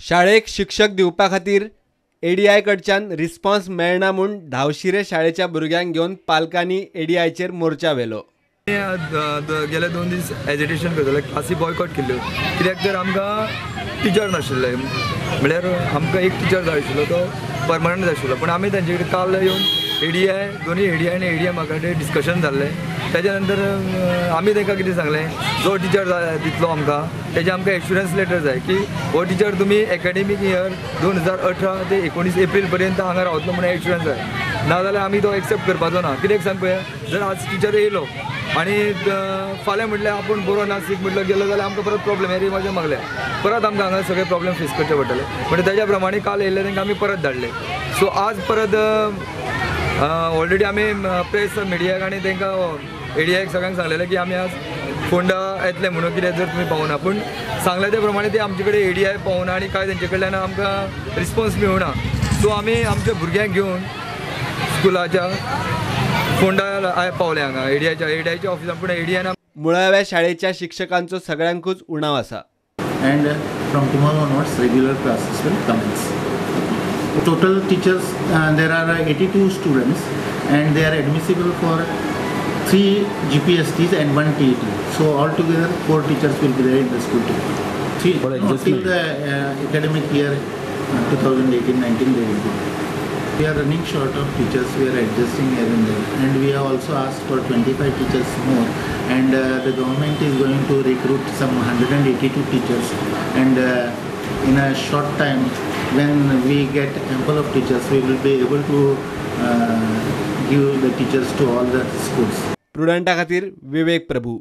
शाळेक शिक्षक दिवपा खातीर एडीआय कडच्यान रिस्पॉन्स मेळना म्हूण धावशिरे शाळेच्या भुरग्यांक घेवन पालकांनी एडीआयचेर मोर्चा व्हेलो. गेले 2 दीस एजिटेशन करताले, क्लासी बॉयकॉट केल्ल्यो कित्याक तर आमकां टिचर नाशिल्ले, म्हळ्यार आमकां एक टिचर जाय आशिल्लो तो परमनंट जाय आशिल्लो. पूण आमी तांचे कडेन काल येवन एडीआय दोनूय एडीआय आनी एडीएमा कडेन डिस्कशन जाल्लें. ताच्या नंतर आमी तांकां कितें सांगलें, जो टिचर जाय दितलो आमकां तेजें आमकां एश्युरन्स लेटर जाय की हो टिचर तुमी एकाडेमीक इयर 2018 ते 19 एप्रील पर्यंत हांगा रावतलो म्हणून एश्युरन्स जाय, नाजाल्यार आमी तो एक्सेप्ट करपाचो ना. कित्याक सांग पळया, जर आज टिचर येयलो आनी फाल्यां म्हटल्यार आपूण बरो ना सीक म्हटल्यार गेलो जाल्यार आमकां परत प्रॉब्लेम हेरी म्हजें मागले, परत आमकां हांगा सगळे प्रॉब्लेम फेस करचे पडटले. म्हणजे तेज्या प्रमाणे काल येयल्ले तांकां आमी परत धाडले. सो आज परत ऑलरेडी आमी प्रेस मिडियाक आनी तांकां एडीआयक सगळ्यांक सांगलेलें की आमी आज फोंडा येतले म्हणून, कित्याक जर तुमी पावना. पूण सांगलें ते प्रमाणे ते आमचे कडेन एडीआय पावना आनी कांय तेंचे कडल्यान आमकां रिस्पॉन्स मेळना. सो आमी आमच्या भुरग्यांक घेवन स्कुलाच्या फोंडा पावले हांगा एडीआयच्या ऑफिसान. पूण एडीआयन मुळाव्या शाळेच्या शिक्षकांचो सगळ्यांकूच उणाव आसा. And from tomorrow onwards regular classes will commence. Total teachers there are 82 students and they are admissible for 3 GPSTs and 1 TET. So altogether 4 teachers will be there in the school today. Till the academic year 2018-19 they will be. We are running short of teachers, we are adjusting here and there, and we have also asked for 25 teachers more, and the government is going to recruit some 182 teachers, and in a short time when we get ample of teachers we will be able to give the teachers to all the schools. प्रुडंटा खातीर विवेक प्रभू.